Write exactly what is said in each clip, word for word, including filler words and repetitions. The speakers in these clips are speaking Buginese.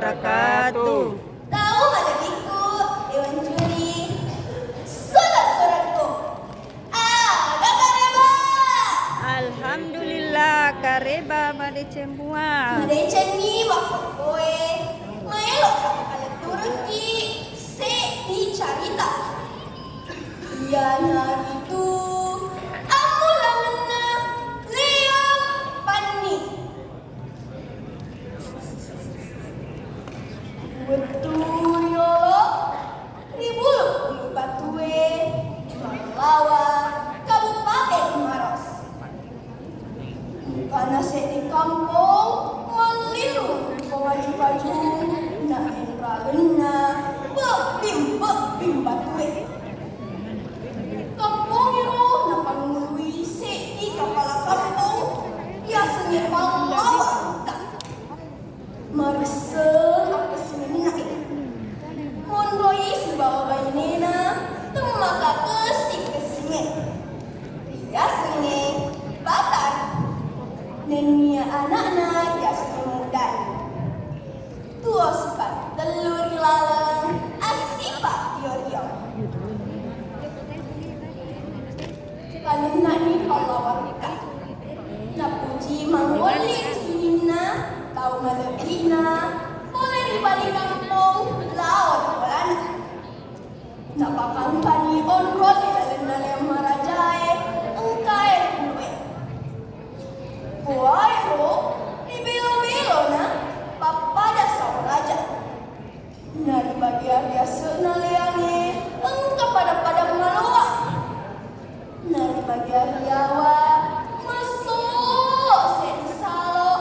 wabarakatuh. Tau malebbiku, dewan juri, sola-sorakku. Aga kareba? Alhamdulillah, kareba madeceng mua. Madecenni makkokkoe, maelo ka paletturukki seddi carita. Iyanaritu ammulangenna Leang Panni. Wettu riolo ri Bulu-Bulu Batue, Mallawa, Kabupaten Maros. Engkana seddi kampong mallilung ri pongaju-kaju, naenralenna bebbing-bebbing batue. Kampongngero napangngului seddi kapala kampong, riasengnge Pallawa Rukka. Marisseng akkesingenna. Monroi sibawa bainena temmaka kessing-kessingnge. Riasengnge Batari. Nennia ana'na riasengnge Mudani. Tuo sipattellu ri laleng assipa rio-rio. Palennani Pallawa Rukka. Napuji mangolli sininna tau malebbi'na pole ri bali kampong lao ri bolana. Napakangkani onrong ri lalenna Leang Marajae engkae ri Bulu'e. Kuwaero ri belo-belona pappada Saoraja. Naribagiang riase'na Leangnge engka pada-pada maloa. Naribagiang riawa masso seddi salo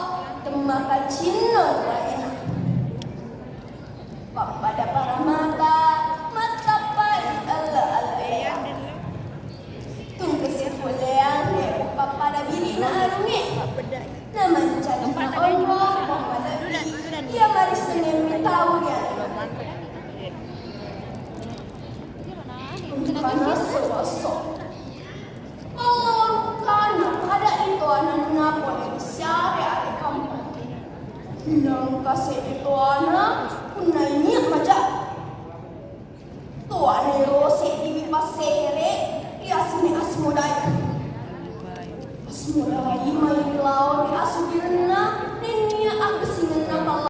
temmaka cinno waena. Pappada paramata mattappa ri elle-elleang. Tungkesi Leang ri pappada birina arungnge. Namancaji onrong Puang Malebbi iya marissengnge mitau ri alena. Engkana esso-esso. Pallawa Rukka napadai toananna pole ri siare-are kampong. Naengka seddi toana